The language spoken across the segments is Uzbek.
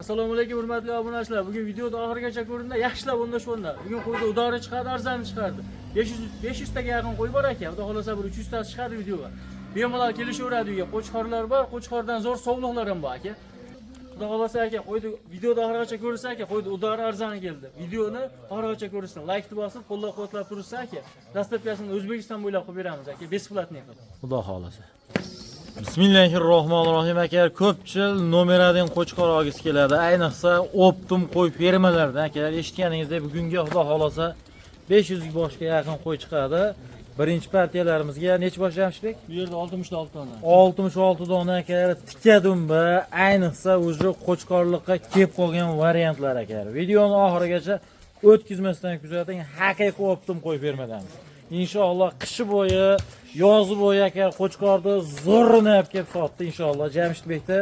Assalomu alaykum, hurmatli obunachilar. Bugun videoda oxirigacha ko'ringlar, yaxshilab o'ndashvonlar. Bugun qo'yda удары chiqadi, arzoni chiqardi. 500 500 taga yaqin qo'y bor aka. Xudo xolasa, bir 300 tasi chiqadi videoga. Bemalol kelishaveradi uyga. Qo'chqorlar bor, qo'chqordan zo'r sovliqlar ham bor aka. Xudo xolasa aka, qo'ydi videoda oxirigacha ko'rsa aka, qo'ydi удары arzoni keldi. Videoni oxirigacha ko'rsin, laykni bosib, qo'llab-quvvatlab tursa aka, доставка sini O'zbekiston bo'ylab qilib beramiz aka, бесплатный qilib. Xudo xolasa. Bismillahirrohmanirrohim akalar, ko'pchil номер один qo'chqor olgisi keladi. Ayniqsa оптом qo'y fermalardan akalar, eshitganingizdek, bugungi, xudo xolasa, 500 boshga yaqin qo'y chiqadi. Birinchi partiyalarimizga necha bosh, Jamshidbek? Bu yerda 66 dona. 66 dona akalar, tika dumba, ayniqsa уже qo'chqorlikqa kelib qolgan variantlar akalar. Videoni oxirigacha o'tkazmasdan kuzating, haqiqiy оптом qo'y fermadamiz. Inshaalloh qishi bo'yi, yozi bo'yi aka qo'chqorni zo'rini olib kelib sotdi inshaalloh. Jamshidbekda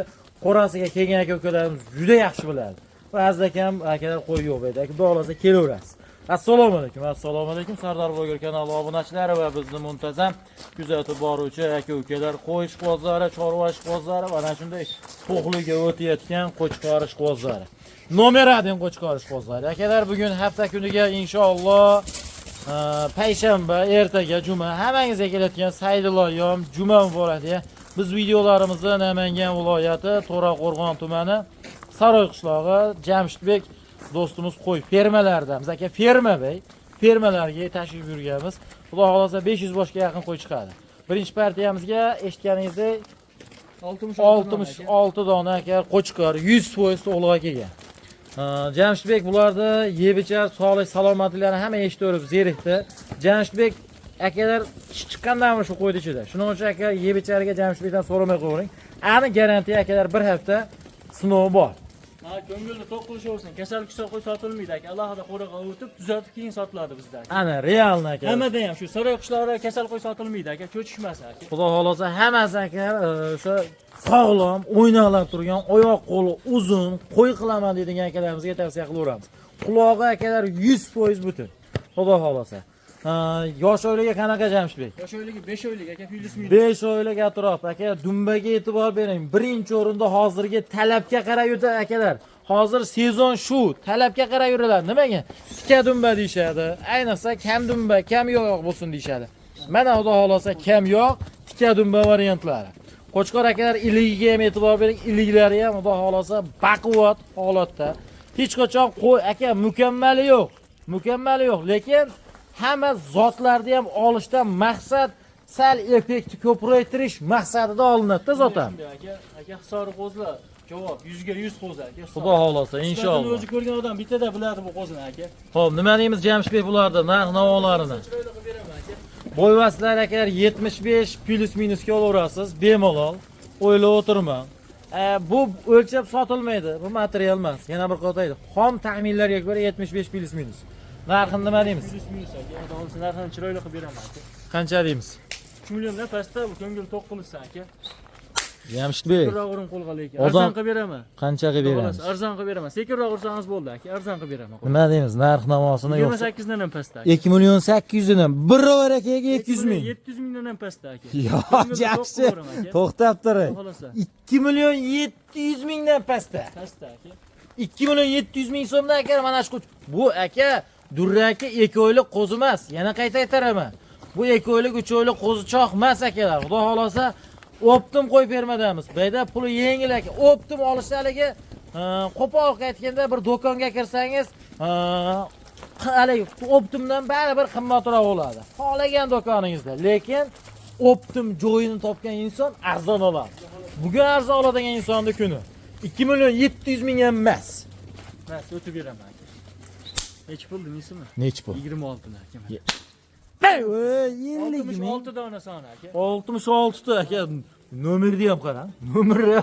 qo'rasiga kelgan aka ukalarimiz juda yaxshi biladi. Ba'zi akam akalar qo'y yo'q edi. Aka, xudo xolasa, kelaverasiz. Assalomu alaykum, assalomu alaykum, Sardor Bloger kanali obunachilari va bizni muntazam kuzatib boruvchi aka ukalar, qo'y ishqibozlari, chorva ishqibozlari va ana shunday to'qliga o'tayotgan qo'chqor ishqibozlari. Номер один qo'chqor ishqibozlari. Akalar, bugun hafta kuniga inshaalloh payshanba, ertaga juma, hammangizga kelayotgan Saydiloyom juma muborak deya biz videolarimizni Namangan viloyati To'raqo'rg'on tumani Saroy qishlog'i Jamshidbek do'stimiz qo'y fermalaridan, aka, ferma bay fermalarga tashrif buyurganmiz. Xudo xohlasa, 500 boshga yaqin qo'y chiqadi. Birinchi partiyamizga eshitganingizdek 66 66 dona aka qo'chqor 100% to'g'liga kelgan. Jamshidbek bularni yeb ichar, sog'lik salomatliklarini hamma eshitaverib zerikdi. Jamshidbek akalar tish chiqqandanmi shu qo'yni ichida. Shuning uchun aka yeb icharga Jamshidbekdan so'ramay qo'yavering. Aniq garantiya akalar, bir hafta sinovi bor. Ha, ko'ngilni to'q qilishaversin. Kasal kusal qo'y sotilmaydi aka. Alohida qo'raga o'tib, tuzatib keyin sotiladi bizda aka. Ana реально aka. Hammada ham shu saroy qishlog'ida kasal qo'y sotilmaydi aka, cho'chishmasin aka. Xudo xolasa, hammasi aka o'sha sog'lom, o'ynaqlab turgan, oyoq qo'li uzun, qo'y qilaman deydigan akalarimizga tavsiya qilaveramiz. Qulog'i akalar 100% butun. Xudo xolasa. Yosh oyligi qanaqa, Jamshidbek? Yosh oyligi 5 oylik aka, плюс минус. 5 oylik atrof aka, dumbaga e'tibor bering. Birinchi o'rinda hozirgi talabga qarab yuradi akalar. Hozir sezon shu, talabga qarab yuriladi. Nimaga? Tika dumba deyishadi. Ayniqsa kam dumba, kam yo'q bo'lsin deyishadi. Mana, xudo xolasa, kam yo'q, tika dumba variantlari. Qo'chqor akalar, iligiga ham e'tibor bering. Iliklari ham, xudo xolasa, baquvvat holatda. Hech qachon qo'y aka mukammali yo'q. Mukammali yo'q, lekin hamma zotlarni ham olishdan maqsad sal effektni ko'paytirish maqsadida olinadi-da zot ham. Shunday aka, aka, Hisori qo'zilar javob 100 ga 100 qo'zi aka. Xudo xolasa, Sifatini inshaalloh. o'zi ko'rgan odam bittada biladi bu qo'zini aka. Xo'p, nima deymiz, Jamshidbek, bularni narx navolarini? Chiroyli qilib beraman aka. Bo'yvaslar akalar 75 плюс минус ga olaverasiz, bemalol. O'ylab o'tirmang. Bu o'lchab sotilmaydi, bu material emas. Yana bir qat aytdim. Xom taxminlarga ko'ra 75 плюс минус. Narxini nima deymiz? Плюс минус aka. Xudo xolasa, narxini chiroyli qilib beraman aka. Qancha deymiz? 3 milliondan pastda bu ko'ngil to'q qilishsin aka. Jamshidbek, Sekinroq uring qo'lga lekin. Odam- Arzon qilib beraman. qancha qilib Xudo beramiz? xolasa, arzon qilib beraman. Sekinroq ursangiz bo'ldi aka, arzon qilib beraman. Nima deymiz narx navosini yo'qsa? 28 dan ham pastda aka. 2 million 800 dan birovar akaga 200 ming. 700 mingdan ham pastda aka. Yo'q, Ko'ngilni to'q Jamshid, qilaveraman aka. to'xtab turing. Xudo xolasa. 2 million 700 mingdan pastda. Pastda aka. 2 million 700 ming so'mdan aka mana shu bu aka durraki 2 oylik qo'zi emas. Yana qayta aytaraman. Bu 2 oylik, 3 oylik qo'zichoq emas akalar. Xudo xolasa, оптом qo'yib bermadamiz. Bu yerda puli yengil aka. Оптом olishda haligi qo'pol aytganda bir do'konga kirsangiz, haligi оптом dan baribir qimmatroq bo'ladi. Xohlagan do'koningizda. Lekin оптом joyini topgan inson arzon oladi. Bugun arzon oladigan insonni kuni. 2 million 700 ming ham emas. Mas o'tib beraman aka. Nechi pul deysizmi? Nechi pul? 26 ni aka. 50 ming. 66 dona soni aka. 66 ta aka, nomerni ham qarang. Nomerni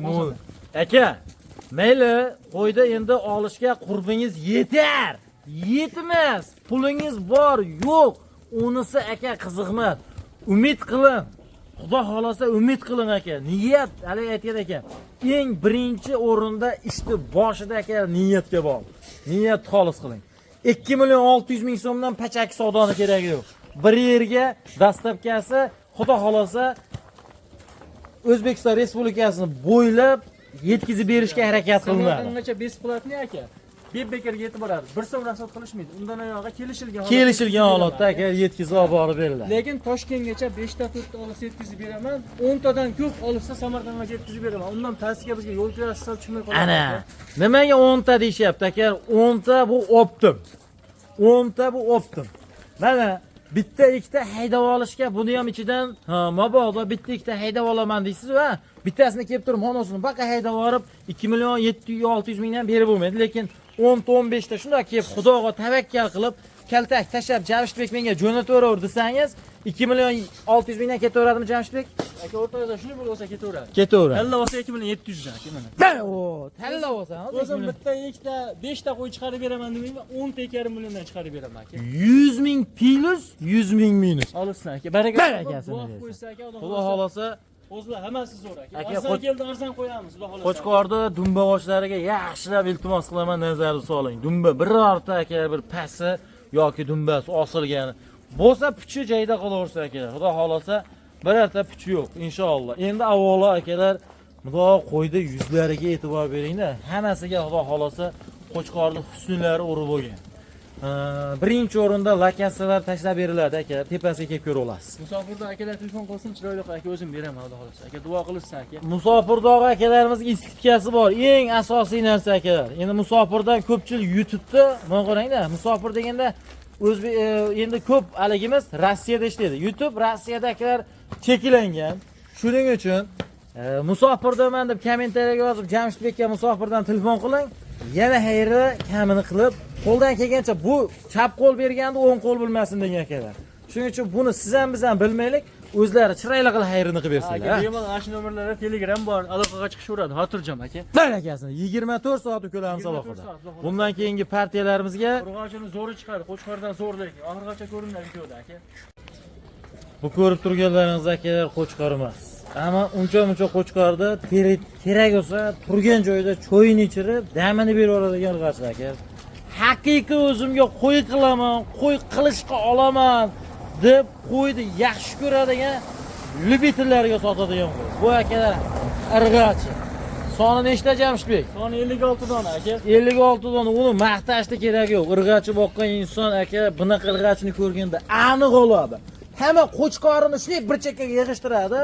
Buni aka, mayli, qo'yda endi olishga qurbingiz yetar. Yetmas. Pulingiz bor, yo'q. Unisi aka qiziq emas. Umid qiling. Xudo xolasa, umid qiling aka. Niyat, hali aytgan ekan. Eng birinchi o'rinda ishni boshida aka niyatga bog'liq. Niyat xolis qiling. 2 million 600 ming so'mdan pachaki savdoni keragi yo'q. Bir yerga доставка si, xudo xolasa, O'zbekiston Respublikasini bo'ylab Yetkazib berishga harakat qilinadi. Samarqandgacha бесплатный aka. Bebekarga yetib boradi. Bir so'm rasxod qilishmaydi. Undan oyog'iga kelishilgan holatda Kelishilgan yetkazib holatda beraman. aka yetkazib olib borib beriladi. Lekin Toshkentgacha 5 ta 4 ta olsa yetkazib beraman. 10 tadan ko'p olsa Samarqandgacha yetkazib beraman. Undan pastiga bizga yo'l kirasi hisob tushmay qoladi. Ana, nimaga 10 ta deyishyapti aka? 10 ta bu оптом. 10 ta bu оптом. Mana bitta ikkita haydab olishga buni ham ichidan, ha, mabodo bitta ikkita haydab olaman deysiz va bittasini kelib turib xonosini baqa haydab olib 2 million 700 600 mingdan berib bo'lmaydi, lekin 10 ta 15 ta shunday kelib Xudoga tavakkal qilib kaltak tashlab Jamshidbek menga jo'nataver desangiz 2 million 600 mingdan ketaveradimi Jamshidbek? Aka o'rtada shuni bir olsa ketaveradi. Ketaveradi. Tanlab olsa 2 million 700 dan aka mana. O, tanlab olsangiz O'zim bitta, ikkita, 5 ta qo'y chiqarib beraman demayman, 10 ta 2,5 milliondan chiqarib beraman aka. 100 ming plus 100 ming minus. Olibsan aka. Baraka. Barakasini Duo bersin. qo'ysa aka, Xudo Xudo xohlasa O'zlar hammasi zo'r aka. Aka, Arzon keldi, arzon qo'yamiz, Xudo xohlasa. Qo'chqorda dumbag'ochlariga yaxshilab iltimos qilaman, nazarni soling. Dumba birorta aka bir pasi yoki dumbasi osilgani bo'lsa puchi joyida qolaversa akalar. Xudo xohlasa birorta puchi yo'q inshaalloh. Endi avvalo akalar mundoq qo'yda yuzlariga e'tibor beringda. Hammasiga Xudo xohlasa Qo'chqorni husnlari urib bo'lgan. Birinchi o'rinda lakasalar tashlab beriladi aka, tepasiga kelib ko'ra olasiz. Musofirda akalar telefon qilsin, chiroyli qilib aka o'zim beraman, Xudo xohlasa. Aka duo qilishsin aka. Musofirdagi akalarimizga istikasi bor. Eng asosiy narsa akalar. Endi musofirdan ko'pchilik YouTube'da, mana qarangda, musofir deganda o'zbek endi ko'p haligimiz Rossiyada ishlaydi. YouTube Rossiyada akalar cheklangan. Shuning uchun musofirdaman deb kommentariyaga yozib Jamshidbekka musofirdan telefon qiling. Yana xayri kamini qilib, qo'ldan kelgancha bu chap qo'l berganda o'ng qo'l bilmasin degan akalar. Shuning uchun buni siz ham biz ham bilmaylik, o'zlari chiroyli qilib xayrini qilib Aka bersinlar. bemalol ana shu nomerlarda Telegram bor, aloqaga chiqishaveradi, xotirjam aka. Barakasini 24 soat ukalarimiz 24 aloqada. soat, Xudo xohlasa. Bundan keyingi partiyalarimizga Urg'ochini zo'ri chiqadi, Qo'chqordan zo'r lekin. Oxirigacha ko'rinadi videoda aka. bu ko'rib turganlaringiz akalar qo'chqor emas. Ammo uncha muncha qo'chqorda teri kerak bo'lsa turgan joyida choyini ichirib, damini berib yuboradigan urg'ochilar aka. Haqiqiy o'zimga qo'y qilaman, qo'y qilishga olaman deb qo'yni yaxshi ko'radigan любитель larga sotadigan qo'y. Bu akalar irg'achi. Soni nechta Jamshidbek? Soni 56 dona aka. 56 dona, uni maqtashni keragi yo'q. Irg'achi boqqan inson aka bunaqa irg'achini ko'rganda aniq oladi. Hamma qo'chqorini shunday bir chekkaga yig'ishtiradi.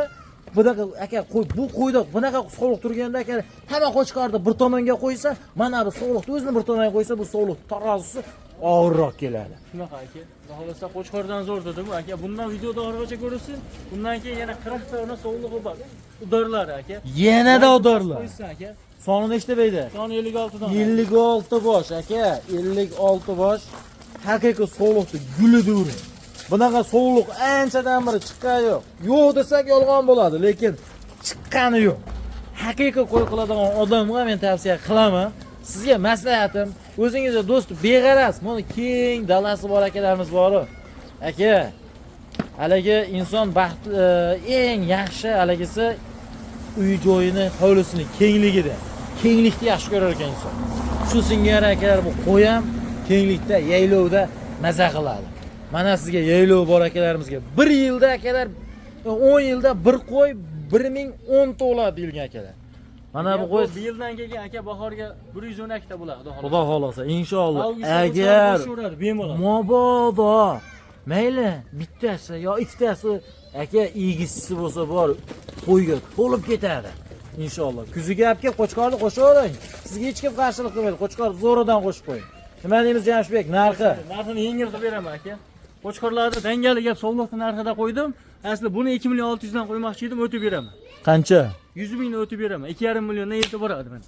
Bunaqa aka qo'y, bu qo'yda bunaqa sovliq turganda aka hamma qo'chqorni bir tomonga qo'ysa, mana bu sovliqni o'zini bir tomonga qo'ysa, bu sovliq tarozisi og'irroq keladi. Shunaqa aka. Xudo xohlasa Qo'chqordan zo'r dedim aka. Bundan videoda oxirigacha ko'rsin. Bundan keyin yana 40 ta sovlig'i bor. Udorlari aka. Yanada udorlar. Qo'ysin aka. Soni nechta beyda? Soni 56 dona. 56 bosh aka, 56 bosh haqiqiy sovliqni guli deyvering. Bunaqa sovliq anchadan beri chiqqani yo'q. Yo'q desak yolg'on bo'ladi, lekin chiqqani yo'q. Haqiqiy qo'y qiladigan odamga men tavsiya qilaman. Sizga maslahatim, o'zingizga do'st beg'araz, mana keng dalasi bor akalarimiz bor. Aka, haligi inson baxt eng yaxshi haligisi uy joyini, hovlisini kengligida. Kenglikni yaxshi ko'rar ekan inson. Shu singari akalar bu qo'y ham kenglikda, yaylovda maza qiladi. Mana sizga yaylov bor akalarimizga 1 yilda akalar 10 yilda bir qo'y 1010 ta o'ladi deyilgan akalar. Mana bu qo'y bu yildan keyin aka bahorga 112 ta bo'ladi, Xudo xohlasa. Xudo xohlasa inshaalloh. Avgustda Agar qo'shaveradi bemalol. mabodo mayli bittasi yo ikkitasi aka egizchisi bo'lsa bor qo'yga to'lib ketadi. Inshaalloh. Kuziga olib kelib qo'chqorni qo'shavering. Sizga hech kim qarshilik qilmaydi. Qo'chqor zo'ridan qo'shib qo'ying. Nima deymiz Jamshidbek, narxi? Narxini yengil qilib beraman aka. Qo'chqorlarni dangali gap sovliqni narxida qo'ydim. Asli buni 2 million 600 dan qo'ymoqchi edim, o'tib beraman. Qancha? 100 mingdan o'tib beraman. 2,5 milliondan yetib boradi mana.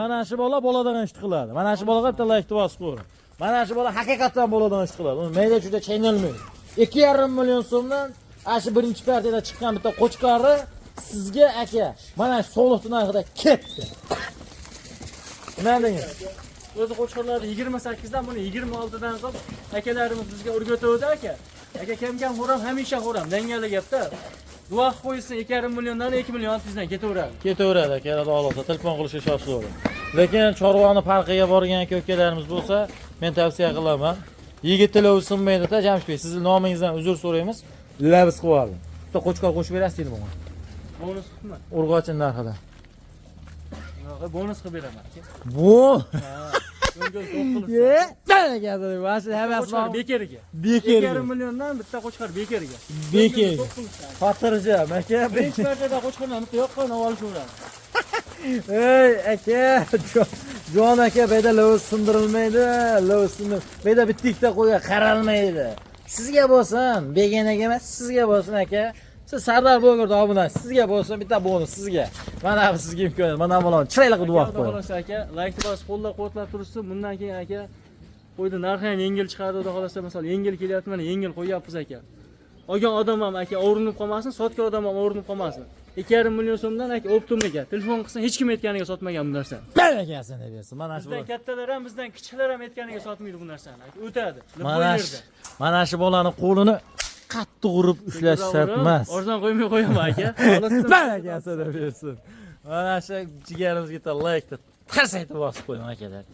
Mana shu bola boladan ish qiladi. Mana shu bolaga bitta layk bosib qo'ying. Mana shu bola haqiqatdan boladan ish qiladi. Uni mayda chuyda chaynalmaydi. 2,5 million so'mdan ana shu birinchi partiyada chiqqan bitta qo'chqorni sizga aka mana shu sovliqni narxida ketdi. Nima dedingiz? O'zi qo'chqorlarni 28 dan buni 26 dan qilib akalarimiz bizga o'rgatuvdi aka. Aka kam-kam xo'ram, hamisha xo'ram, dangali gapda. Duo qilib qo'ysin 2,5 milliondan 2 million 600 dan ketaveradi. Ketaveradi aka, Xudo xohlasa telefon qilishga shoshilavering. Lekin chorvani parkiga borgan aka ukalarimiz bo'lsa, men tavsiya qilaman. Yigit tilovi sinmaydi-da, Jamshidbek, sizni nomingizdan uzr so'raymiz. Labs qilib yubordim. Bitta qo'chqor qo'shib berasiz deydi bunga. Bonus qilma. Urg'ochi narxida. Shunaqa bonus qilib beraman aka. Bu. Ha. Ko'ngil to'q qilsin. Ye, barakasini. Mana shu hammasi Qo'chqor bekeriga. Bekor. 2,5 milliondan bitta qo'chqor bekeriga. Bekor. To'q qilsin. Xotirjam aka. Birinchi martada qo'chqorni bitta yoqqan olishaveradi. Ey aka, jon aka, bu yerda lo'z sindirilmaydi, lo'z sindir. Bu yerda bitta ikkita qo'yga qaralmaydi. Sizga bo'lsin, begonaga emas, sizga bo'lsin aka. Siz Sardor blogerda obuna, sizga bo'lsin, bitta bonus sizga. Mana bu sizga imkoniyat. Mana bularni chiroyli qilib duo Xudo qo'ying. xohlasa aka, laykni bosib qo'llab-quvvatlab turishsin. Bundan keyin aka qo'yni narxi ham yengil chiqadi, xudo xohlasa, misol yengil kelyapti, mana yengil qo'yyapmiz aka. Olgan odam ham aka og'rinib qolmasin, sotgan odam ham og'rinib qolmasin. 2,5 million so'mdan aka оптом aka. Telefon qilsin, hech kim aytganiga sotmagan bu narsani. Barakasini bersin. Mana shu Bizdan kattalar ham, bizdan kichiklar ham aytganiga sotmaydi bu narsani. Aka, o'tadi. mana shu mana shu bolani qo'lini qattiq urib ushlash shart emas. Arzon qo'ymay qo'yaman aka. Barakasini bersin. Mana shu jigarimizga bitta laykni tarsaytib bosib qo'ying akalar.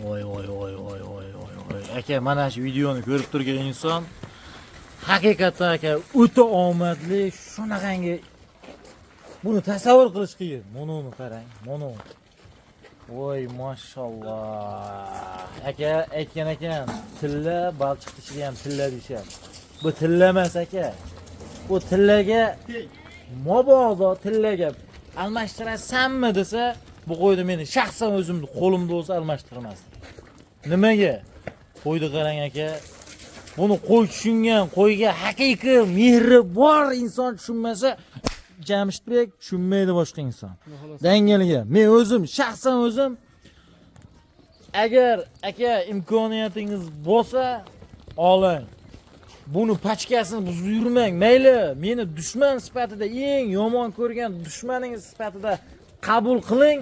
Voy voy voy voy voy voy voy. Aka, mana shu videoni ko'rib turgan inson haqiqatdan aka o'ta omadli, shunaqangi buni tasavvur qilish qiyin. Mana uni qarang, mana. Voy mashalloh. Aka aytgan ekan, tilla balchiq ichida ham tilla deyishadi. Bu tilla emas aka. Bu tillaga mabodo tillaga almashtirasanmi desa, bu qo'yni meni shaxsan o'zimni qo'limda bo'lsa almashtirmasdim. Nimaga? Qo'yni qarang aka. Buni qo'y tushungan, qo'yga haqiqiy mehri bor inson tushunmasa, Jamshidbek tushunmaydi boshqa inson. Dangalga. Men o'zim shaxsan o'zim agar aka imkoniyatingiz bo'lsa, oling. Buni pachkasini buzib yurmang. Mayli, meni dushman sifatida eng yomon ko'rgan dushmaningiz sifatida qabul qiling.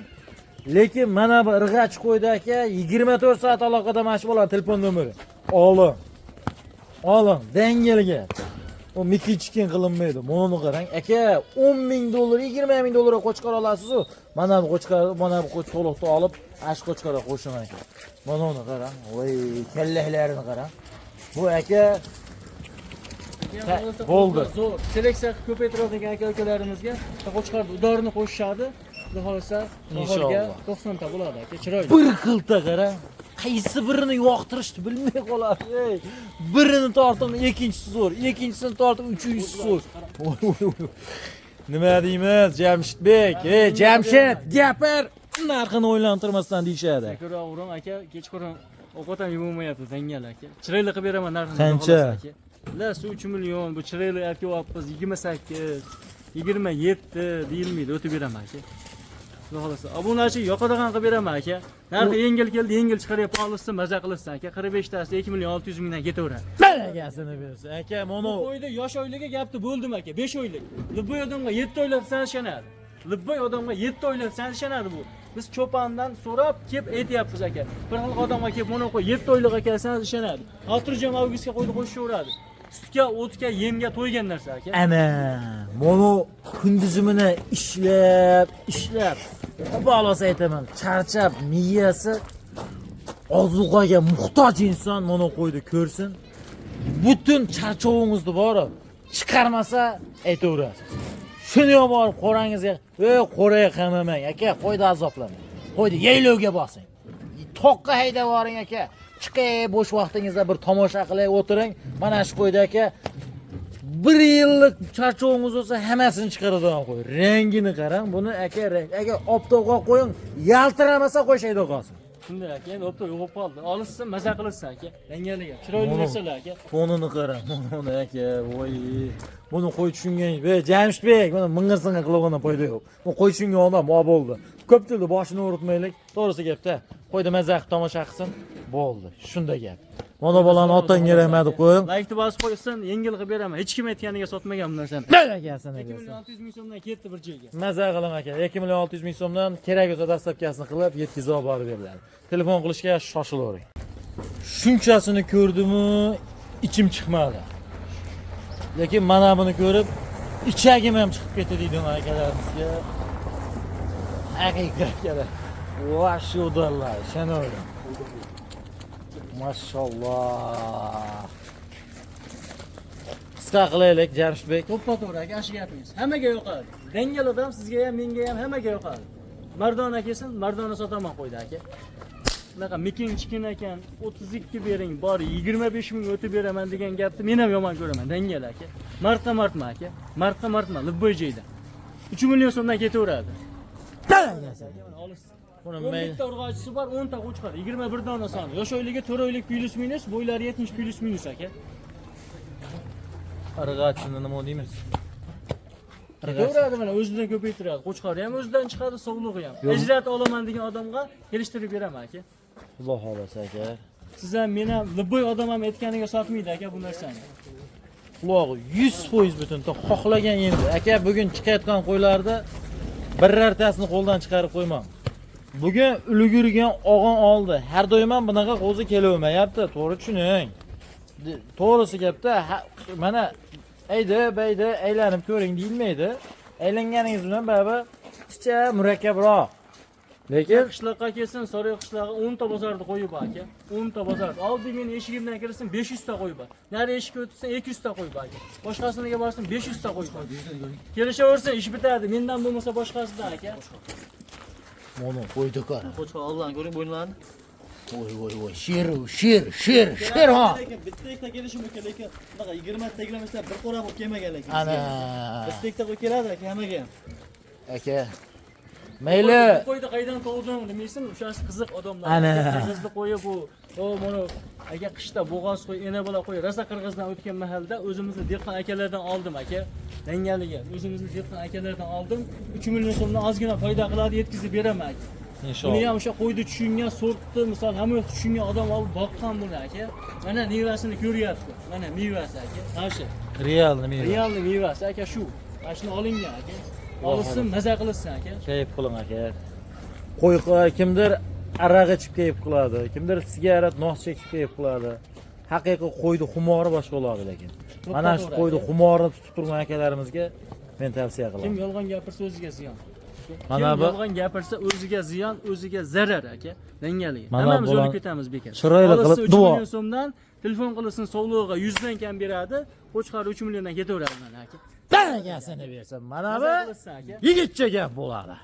Lekin mana bu irg'ach qo'ydi aka, 24 soat aloqada mana shu bo'ladi telefon nomeri. Oling. Oling, dangalga. U Mickey chicken qilinmaydi. Buni qarang. Aka, 10 ming dollar, 20 ming dollarga qo'chqor olasiz-u. Mana bu qo'chqor, mana bu qo'ch soliqni olib, ash qo'chqorga qo'shing aka. Mana uni qarang. Voy, kallaklarini qarang. Bu aka bo'ldi. Zo'r. Seleksiya qilib ko'paytiradigan aka ukalarimizga qo'chqorni udorini qo'shishadi. Xudo xohlasa, oxirga Inshaalloh. 90 ta bo'ladi aka, chiroyli. Bir xilta qarang. Qaysi birini yoqtirishni bilmay qoladi. Ey, birini tortib ikkinchisi zo'r, ikkinchisini tortib uchinchisi zo'r. Voy, voy, voy. Nima deymiz, Jamshidbek? Ey, Jamshid, gapir. Narxini o'ylantirmasdan deyishadi. Sekinroq uring aka, kechqurun ovqat ham yevolmayapti dangal aka. Chiroyli qilib beraman narxini. Qancha? Xudo xohlasa aka. La su 3 million, bu chiroyli olib kelyapmiz 28, 27 deyilmaydi, o'tib beraman aka. Xudo xohlasa. Obunachi yoqadigan qilib beraman aka. Narxi yengil keldi, yengil chiqaryapti, olishsin, maza qilishsin aka. 45 tasi 2 million 600 mingdan ketaveradi. Barakasini bersin. Aka, mana Bu qo'yda yosh oyligi gapni bo'ldim aka, 5 oylik. Любой odamga 7 oylab ishonadi. Любой odamga 7 oylab ishonadi bu. Biz cho'pondan so'rab kelib aytyapmiz aka. Bir xil odamga kelib mana qo'y 7 oylik aka desangiz ishonadi. Xotirjam avgustga qo'yni qo'shishaveradi. Sutga, o'tga, yemga to'ygan narsa aka. Ana, mana kunduzimini ishlab, ishlab, xudo xohlasa aytaman, charchab, miyasi ozuqaga muhtoj inson mana qo'yni ko'rsin. Butun charchovingizni borib chiqarmasa aytaverasiz. Shuni ham borib qo'rangizga, ey qo'raga qamamang aka, qo'yni azoblamang. Qo'yni yaylovga bosing. Toqqa haydab boring aka. Chiqay bo'sh vaqtingizda bir tomosha qilay o'tiring. Mana shu qo'yda aka bir yillik charchovingiz bo'lsa hammasini chiqaradigan qo'y. Rangini qarang, buni aka rang. Aka oftobga qo'ying, yaltiramasa qo'y shayda qolsin. Shunday aka, endi o'pta yo'qolib qoldi. Olishsin, maza qilishsin aka. Dangaligi. Chiroyli narsalar aka. Fonini qarang, buni aka, voy. Buni qo'y tushungan, ey Jamshidbek, buni ming'ir-sing'ir qilgandan foyda yo'q. Bu qo'y tushungan odam mo bo'ldi. Ko'p tilni boshini og'ritmaylik. To'g'risi gapda. Qo'yni maza qilib tomosha qilsin, bo'ldi. Shunda gap. Mana bolani otangga rahmat deb qo'ying. Laykni bosib qo'ysin, yengil qilib beraman. Hech kim aytganiga sotmagan bu narsani. Barakasini 2 bersin. million 600 ming so'mdan ketdi bir joyga. Maza qiling aka. 2 million 600 ming so'mdan kerak bo'lsa dastlabkasini qilib yetkazib olib borib beriladi. Telefon qilishga shoshilavering. Shunchasini ko'rdimu, ichim chiqmadi. Lekin mana buni ko'rib ichagim ham chiqib ketdi deydi akalarimizga. Haqiqat akalar. Вообще удар lar, ishonavering. Mashalloh. Qisqa qilaylik, Jamshidbek. To'ppa to'g'ri aka, shu gapingiz. Hammaga yoqadi. Dangal odam sizga ham, menga ham hammaga yoqadi. Mardona kelsin, mardona sotaman qo'ydi aka. Bunaqa miking chikin ekan, 32 bering, bor 25 ming o'tib beraman degan gapni men ham yomon ko'raman, dangal aka. Martqa martma aka. Martqa martma, любой joyda. 3 million so'mdan ketaveradi. Olishsin. Buni 10 mayli. bitta urg'ochisi bor, 10 ta qo'chqor, 21 dona soni. Yosh oyligi 4 oylik плюс минус, bo'ylari 70 плюс минус aka. Irg'achini nima deymiz? Ketaveradi mana o'zidan ko'paytiradi. Qo'chqori ham o'zidan chiqadi, sog'lig'i ham. Yo'q. Ajratib olaman degan odamga kelishtirib beraman aka. Xudo xohlasa aka. Siz ham men ham любой odam ham aytganiga sotmaydi aka bu narsani. Qulog'i 100% butun, xohlagan endi. Aka, bugun chiqayotgan qo'ylarni birortasini qo'ldan chiqarib qo'ymam. Bugun ulgurgan og'on oldi. Har doim ham bunaqa qo'zi kelavermayapti, to'g'ri tushuning. To'g'risi gapda mana aydi, baydi aylanib ko'ring deyilmaydi. Aylanganingiz bilan baribir picha murakkabroq. Lekin Qishloqqa kelsin, Saroy qishlog'i 10 ta bozorni qo'yib aka. 10 ta bozor. Oldi meni eshigimdan kirsin 500 ta qo'yib bor. Nari eshikka o'tsin 200 ta qo'yib aka. Boshqasiniga borsin 500 ta qo'yib bor. Kelishaversin, ish bitadi. Mendan bo'lmasa boshqasidan aka. Mana qo'ydi qara. Qo'chqor Allohni ko'ring bo'yinlarini. Voy voy voy, sher, sher, sher, sher ha. Lekin bitta ikkita kelishi mumkin, lekin bunaqa 20 ta 25 ta bir qo'ra bo'lib kelmagan lekin. Ana. Bitta ikkita qo'y keladi aka hammaga ham. Aka. Mayli. Bu qo'yni qaydan tug'ding demaysan, o'shasi qiziq odamlar. Ana. Qirg'izni qo'yi bu. O mana aka qishda bo'g'oz qo'y, ena bola qo'y, rosa qirg'izdan o'tgan mahalda o'zimizni dehqon akalardan oldim aka. Dangaliga o'zimizni dehqon akalardan oldim. 3 million so'mdan ozgina foyda qiladi, yetkazib beraman aka. Buni Inshaalloh. ham o'sha qo'yni tushungan, sortni, misol hamma yoq tushungan odam olib boqqan buni aka. Mana mevasini ko'ryapti. Mana mevasi aka. Mana shu. Real nima? Realni mevasi aka shu. Mana shuni olingan aka. Olishsin, maza qilishsin aka. Kayf qiling aka. Qo'y kimdir aroq ichib kayf qiladi, kimdir sigaret, nos chekib kayf qiladi. Haqiqiy qo'yni xumori boshqa bo'ladi lekin. Mana shu To'g'ri qo'yni aka. xumorini tutib turgan akalarimizga men tavsiya Kim qilaman. yolg'on gapirsa o'ziga ziyon. Mana Kim bu yolg'on gapirsa o'ziga ziyon, o'ziga zarar aka. Dangaligi. Mana Hammamiz bular o'lib ketamiz bekor. chiroyli Olishsin qilib 3 duo. million so'mdan telefon qilsin, sovlig'iga 100 dan kam beradi. Qo'chqor 3 milliondan ketaveradi mana aka. Barakasini bersin. Mana Maza bu qilishsin aka. yigitcha gap bo'ladi.